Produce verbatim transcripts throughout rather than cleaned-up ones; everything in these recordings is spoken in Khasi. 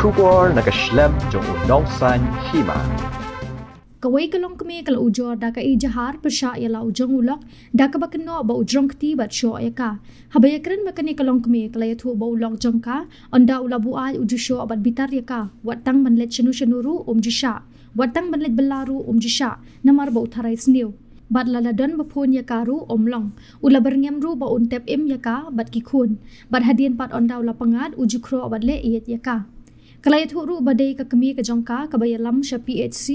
Khubor na ka shlem jong u nongsaiñ hima. Kawei ka longkmie ka la ujor da ka ejahar pyrshah ïa la u jong u lok da kaba kynnoh ba u jrong kti bad shoh ïa ka. Haba ïakren bad kane ka longkmie ka la ïathuh ba u lok jong ka, ynda u la buaid u ju shoh bad bitar ïa ka, wat tang ban leit shano shano ruh um ju shah. Wat tang ban leit bylla ruh um ju shah, namar ba u tharai sniew. Bad lada don ba phone ïa ka ruh um long. U la byrngem ruh ba un tep im ïa ka bad ki khun. Bad hadien pat ynda u la pyngngad u ju khroh bad leh ïeit ïa ka. Ka la ïathuh ruh ba dei ka kmie ka jong ka kaba ïalam sha P H C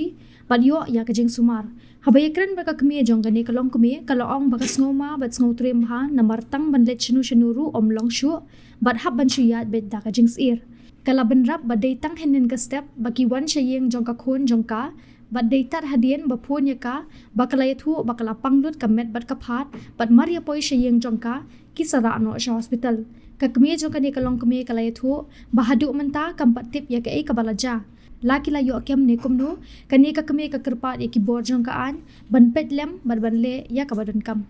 bad ïoh ïa ka jingsumar. Haba ïakren bad ka kmie jong kane ka longkmie ka la ong ba ka sngewma bad sngewtriem bha namar tang ban leit shano shano ruh um long shuh bad hap ban shu ïaid beit da ka jingsyier. Ka la bynrap ba dei tang hynnin ka step ba ki wan sha ïing jong ka khun jong ka, bad dei tad hadien ba phone ïa ka, ba ka la ïathuh ba ka la pang lut ka met bad ka phad, bad mar ïa poi sha ïing jong ka, ki sa rah noh sha hospital. Ka kmie jong kane ka longkmie ka la ïathuh ba haduh mynta kam pat tip ïa kaei kaba la jia. La ki la ïoh kem ne kumno, kane ka kmie ka kyrpad ïa ki bor jong ka aiñ ban peit lem bad ban leh ïa kaba donkam.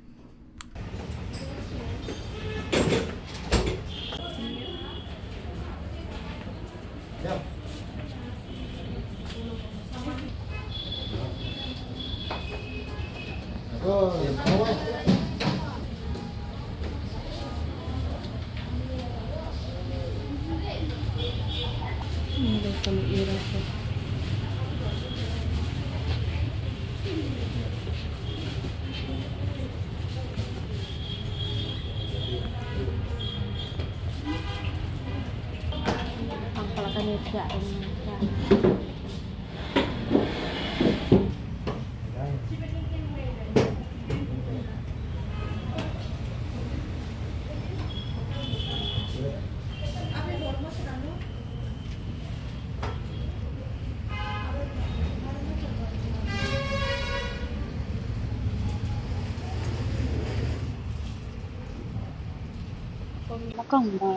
Kong ba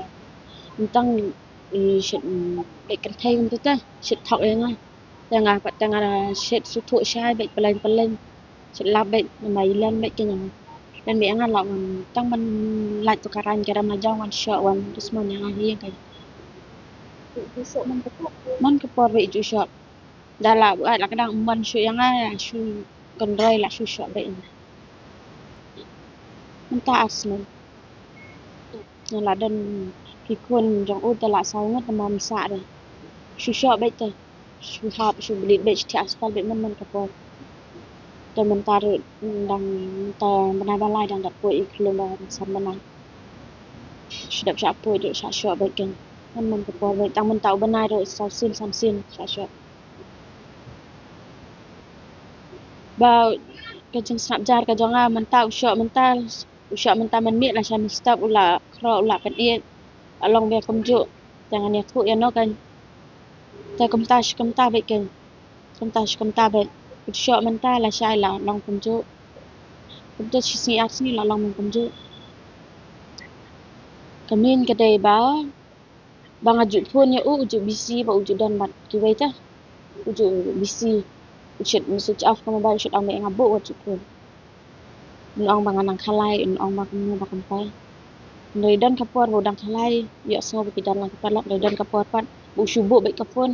tang i shit bek kynthei kumta te shit thok ïa nga. Te nga pat te nga shit shu thuh shai bek pyllein pyllein. Shit lap bek namar i len bek kynja. Len bek nga la wan tang ban lait tu ka rang ka ram la jong wan shoh wan dusmon ïa nga hi ka. Man ka por bek ju shoh. Da la buaid la ka dang ym ban shu ïa nga, shu kynroi la shu shoh beit. Mynta ar snem. Nga la don ki khun jong u te la saw ngut te mam sah re. Shu shoh beit te. Shu hap shu blit beit shu thiah hospital beit man man ka por. Te mynta ruh dang mynta bnai ba lai dang dap poi i khlem ba san bnai. Shu dap shah poi ruh shah shoh beit ken. Man man ka por beit tang mynta u bnai ruh saw sien san sien shah shoh. Ba ka jingsngap jar ka jong nga mynta u shoh mynta, u shoh mynta mynmiet la sha mynstep u la khroh u la pynïeit. La long beit kumjuh. Te ngan ïathuh ïano kan. Te kumta shi kumta beit kan. Kumta shi kumta beit. U shoh mynta la shai la long kumjuh. Kumta shi sngi ar sngi la long kumjuh. Ka myn ka dei ba Ba nga ju phone ïa u, u ju busy, ba u ju don bad kiwei te. U ju busy. U shait switch off ka mobile, u shait ong ba nga buh wat ju phone. Un ong ba nga nang khalai, un ong ba kumno ba kumta. Hynrei don ka por ba u dang khalai, ïohsngew ba ki don lang ki paralok, hynrei don ka por pat ba u shu buh beit ka phone.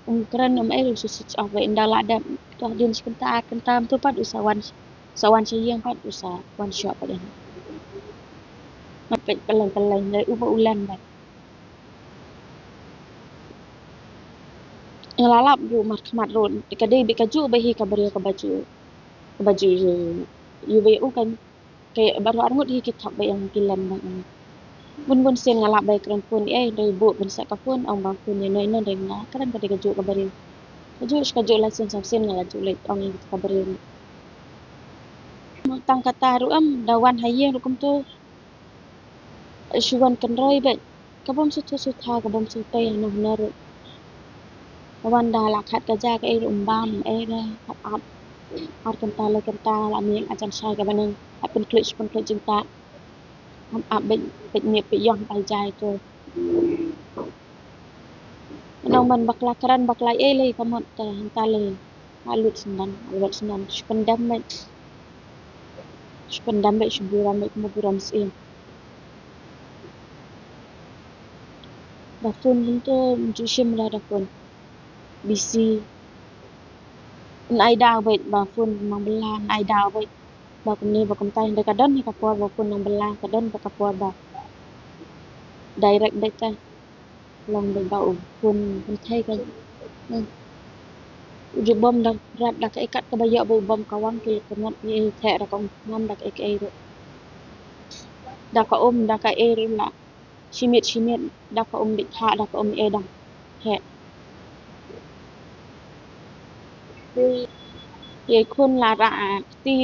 Um kren um ei, u shu switch off beit, ynda la dep. Te hadien shi kynta ar kynta mynta pat u sa wan, sa wan sha ïing pat, u sa wan shoh pat ïa nga. Nga peit pyllein pyllein, hynrei u ba u len beit. Nga la lap ruh markhmat ruh, ka dei beit kajuh beit hi ka briew kaba ju, kaba ju ïa u beit u kan, ka baroh arngut hi ki thok beit ïa nga, ki len beit ïa nga. Bun bun sien nga lap beit kren phone ei, dei buh ban set ka phone, ong ba phone ïano ïano, dei nga kren ka dei kajuh ka briew. Kajuh shi kajuh lai sien sam sien nga la ju leit ong ïa ka briew. Tang kata ruh em, da wan ha ïing ruh kumto. Shu wan kynroi beit. Ka bym sngewthuh sngewtha, ka bym sngewthuh hano hano ruh. Ka wan da la khat ka ja kaei ruh ym bam, ym ei re, hap ap. Ar kynta lai kynta la mih, la jan shai kaba nang, hap pynkhluit, pynkhluit jingtah. Hap ap beit, beit mih, beit ïong, beit jai to. Nang ban bakla kren, bakla ei lei ka mut te hangta lei. Ha lut sendang, ha lut sendang. Shu pyndam beit. Shu pyndam beit, shu burom beit, kumba burom syiem. Phone kumto, ym ju shim da phone. Busy. Yn ai daw beit ba phone nang bylla, yn ai daw beit ba kumne ba kumtai, hynrei ka don hi ka por ba phone nang bylla, ka don beit ka por ba direct beit te. Long beit ba u phone kynthei ka. Hmm. U ju bom da rap da kaei kat kaba ïoh ba u bom ka wang ki la kynnoh ïa i theh da ka um ngam da kaei kaei ruh. Da ka um da kaei ruh la. Shi miet shi miet da ka um beit thah da ka um ei dang. Heh. Ïa i khun la rah kti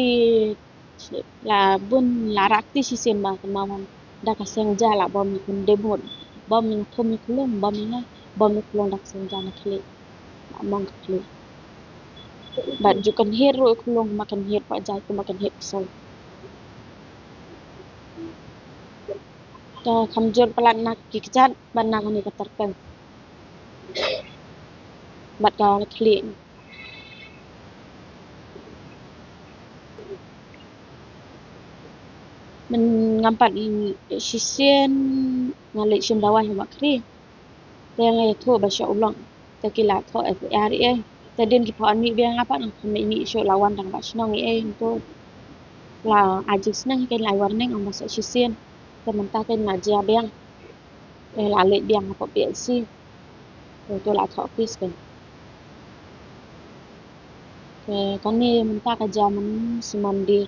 la bun la rah kti shisien ba ka mawan da ka seng ja la bom ïa i khun dei mut bom ïa i thum ïa i khlung bom ïa i bom ïa i khlung da ka seng ja na khlieh. La mong ka khlieh. Bad ju kynhied ruh i khlung ma kynhied pa jait ma kynhied ka soi. Te kham jur palat na ki kjat bad na kane ka tyrkeng bad ka khlieh. Mynngam pat shisien nga leit shim dawai ha Mawkhri. Te nga ïathuh ba sha u lok te ki la thoh F I R ïa. Te dien ki pha wan mih biang nga pat nga kham leit mih shuh la wan dang ba shnong ïa. Te la ai jingsneng hi kein la ai warning ong ba sa shisien. Te mynta kein la jia biang. Te la leit biang hapoh P H C. Te to la thoh case kein. Te kane mynta ka jia man shi Monday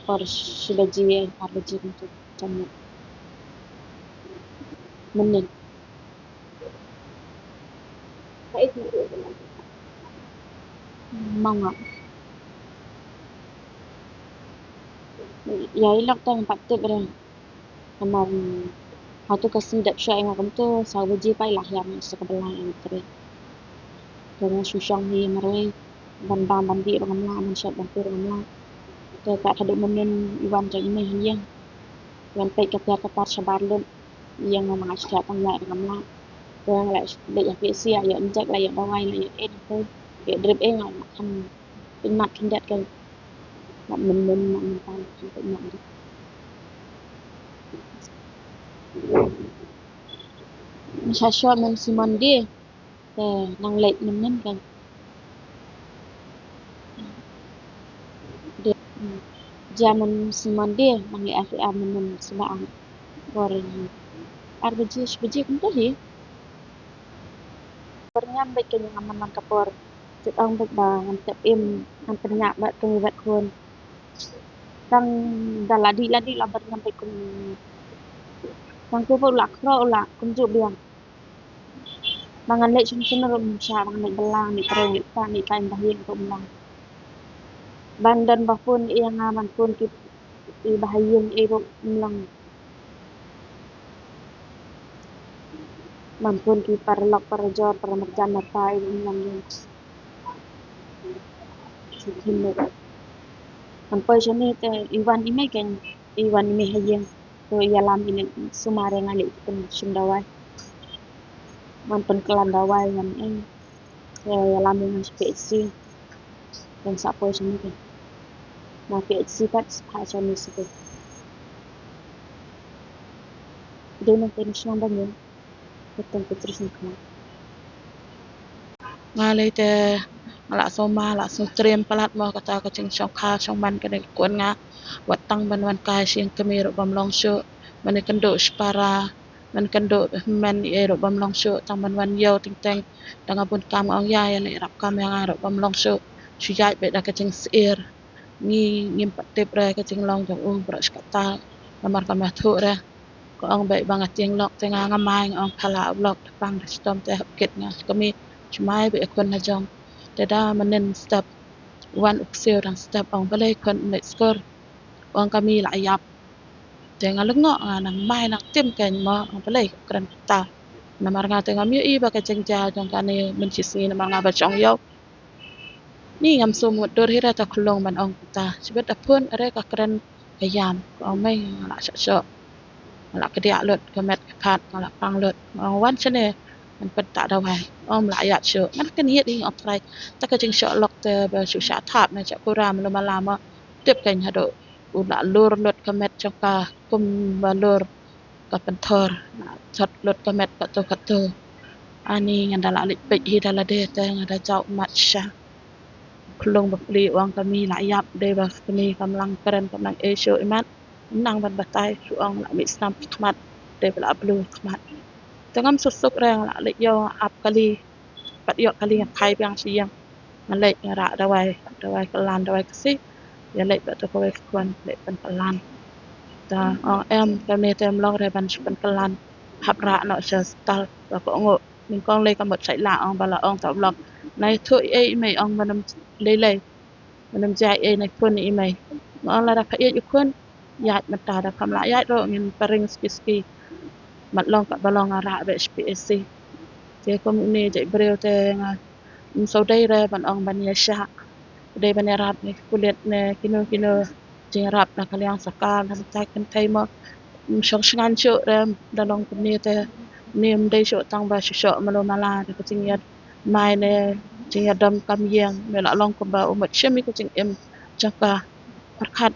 por shi baje ar baje kumto. Mynnin. Manga. Ïa i lok tang pat tip re. Namar hato ka sngi dep shuwa ïa nga kumto saw baje pat i la hiar nga sha ka bynta ïa nga trei. Te nga shu shong hi marwei ban bam ban dih ruh ngam lah, ban shet ban pur ruh ngam lah. Te ka haduh mynnin i wan jong i mei ha ïing. Wan peit ka tiar ka tar shabar lut. Ïa nga ma nga shu thiah tang ïaid ruh ngam lah. Te nga la leit ha P H C la ïoh injek la ïoh dawai la ïoh ei nangto. Ïoh drip ei nga la kham pynmat khyndiat ka. Bad mynnin ma mynta kham pynmat. Sha shuwa man shi Monday. Te nang leit mynnin ka. Jia man shi Monday nang leit F I R mynnin sha ba ar. Por ar baje shi baje kumto hi. Por ngam beit ka ngam man ka por. Tip ong beit ba ngan tep im ngan pynïap bad kane bad khun. Tang da la dih la dih la bad ngam beit kum. Tang ko bad u la khroh u la kumjuh biang. Ba ngan leit shim shim ruh ym shah, ba ngan leit bylla, leit trei, leit ktah, leit ktah ïa i bahaïing ruh ym long. Ban don ba phone ïa nga, ban phone ki i bahaïing i ruh ym long. Ban phone ki paralok parajor paramarjan marpa i ruh ym long. Ban poi shane te i wan i mei kein, i wan i mei ha ïing. To ïalam i leit sumar ïa nga leit pynshim dawai. Ban pynkylla dawai ngan ïeng. Te ïalam ïa nga sha P H C. Ngan sa poi shane te. Na P H C pat sa phah shane sha te. Dei nangta na shnong ba ngi. Kyrteng Petros Nongkhlaw. Nga lei te nga la sngewma la sngewtriem palat mo kata ka jingshongkha shongman kane ka khun nga. Wat tang ban wan kai sha ïing kmie ruh bym long shuh. Ban ïakynduh shipara, ban kynduh hynmen ei ruh bym long shuh, tang ban wan ïew teng teng. Da nga bun kam nga ong ïa, ïa leh ïarap kam ïa nga ruh bym long shuh. Shu ïaid beit da ka jingsyier. Ngi ngim pat tip re ka jinglong jong u baroh shi katta. Namar kam ïathuh re. Ka ong beit ba nga tieng lok te nga nga mai nga ong pha lah u lok da pang da shitom te hap kit nga kmie. Shu mai beit ïa khun ha jong. Te da mynnin step wan u ksiew dang step ong balei khun ym leit skul. Ong kmie lah ïap. Te nga lyngngoh nga nang mai nang tim kein mo ong balei ka kren kata. Namar nga te ngam ïohi ba ka jingjia jong kane mynshisngi namar nga ba shong ïew. Ni ngam sngewmut dur hi re ta khlong ban ong kata. Shibit da phone re ka kren ka ïam. Ka ong mei nga la shoh shoh. Nga la kdiah lut ka met ka phat nga la pang lut. Nga ong wan shane ngan pynta dawai. Ym lah ïaid shuh. Ngan kynhied hi nga ong trai. Ta ka jingshoh lok te ba shu shah thap na shah kuram lum ala mo. Tip kein haduh u la lur lut ka met jong ka kum ba lur. ka pynthor, na chot lut ka met katto katto. Ani nga da la leit peit hi da lade te nga da jaw mat sha. Khlung bapli u ong ka mei la ïap, dei ba kane kam lang kren kam lang ei shuh i mat. Nang ban batai shu ong la mih snam khmat, dei ba la blu khmat. Te ngam suk suk re, nga la leit ïoh ap kali, pat ïoh kali, nga khai biang sha ïing. Nga leit nga rah dawai, dawai kyllan, dawai ksih. Ïa leit bad tu kawei ka khun leit pynpynlan. Te ong em, kane te em long re ban shu pynpynlan. Hap rah noh sha hospital. Ba ka ong, nyngkong lei ka mut shait la ong, ba la ong ta u lok, nai thoh ei i mei, ong ban ym lei lei, ban ym jia ei na khun i mei. Nga ong lada pha ïeit u khun, ïaid mynta, da pham lah ïaid ruh ngin pyrshang suki suki. Mat long katba long, nga rah beit sha P H C. Te kum une jait briew te nga ym shu dei re ban ong ban ïashah. Dei ban ïarap ne ki pulit ne kino kino, jingïarap na ka liang sorkar na ka bynta kynthei mo. Ym shong shngaiñ shuh re, da long kumne te, ne ym dei shuh tang ba shu shoh malu mala da ka jingïamai ne jingïadom kam ïeng, ne la long kumba u mut shim ïa ka jingim jong ka. Pyrkhat,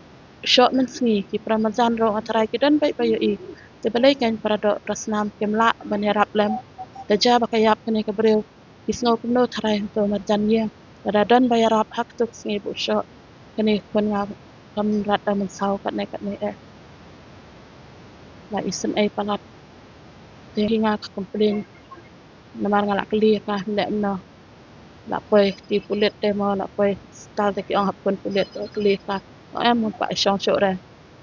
shoh mynsngi, ki para marjan ruh nga tharai ki don beit ba ïohi. Te balei kein para doh para snam kim lah ban ïarap lem? Da jia ba ka ïap kane ka briew, ki sngew kumno tharai hangto marjan ïing? Lada don ba ïarap ha kato ka sngi ba u shoh, kane ka khun nga kam rat da mynsaw katne katne eh. La isynei palat. Te hi nga ka complain. Namar nga la kylli ïa ka, leh kumno? La poi kti pulit te mo, la poi hospital te ki ong hap khun pulit, kylli ïa ka. Ong em, ngam pat shong shuh re.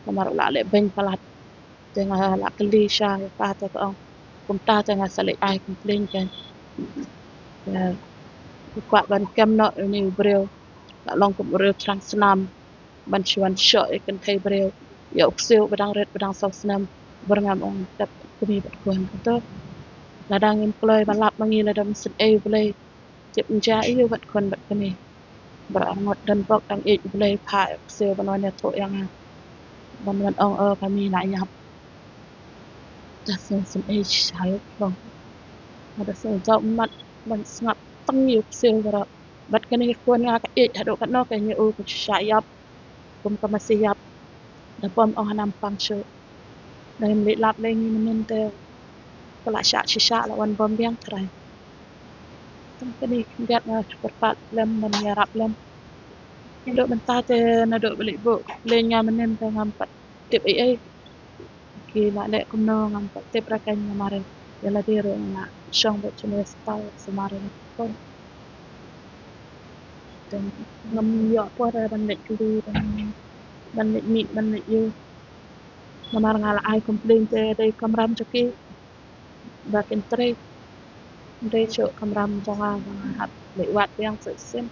Namar u la leh beiñ palat. Te nga la kylli sha ïa ka te ka ong, kumta te nga sa leit ai complain kein. Te u kwah ban kem noh ïa une u briew, la long kum u briew thrang snam, ban shu wan shoh ïa kynthei briew, ïa u ksiew ba dang rit ba dang saw snem. Bor ngam ong tep kmie bad khun kato. Lada ngim kloi ban lap ma ngi, lada ym sngewsih ei U Blei, tip ym jia aïu bad khun bad kmie. Baroh arngut don bok dang ïeit, U Blei phah ïa u ksiew ban wan ïathuh ïa nga, ban wan ong o ka mei la ïap. Da sngewsih ei shisha ïa u khun. Nga da sngewjaw mat ban sngap tang ïa u ksiew baroh. Bad kane ka khun nga ka ïeit haduh katno kein ïa u, ka shisha ïap, kum ka masi ïap. Da bym ong hana ym pang shuh. Da ngim leit lap lei ngi mynnin te, ka la shah shisha la wan bom biang tharai. Tang kane khyndiat nga shu kyrpad lem ban ïarap lem. Naduh mynta te, naduh ba leit buh lei nga mynnin te ngam pat tip ei ei. Ki la leh kumno ngam pat tip re kein, namar ïa lade ruh nga la shong beit shane hospital sumar ïa nga. Te ngam ïoh por re ban leit kylli, ban, ban leit mih, ban leit ïew. Namar nga la ai complain te dei kamram jong ki ba kin trei. Dei shuh kamram jong nga ba nga hap leit wad biang shisien.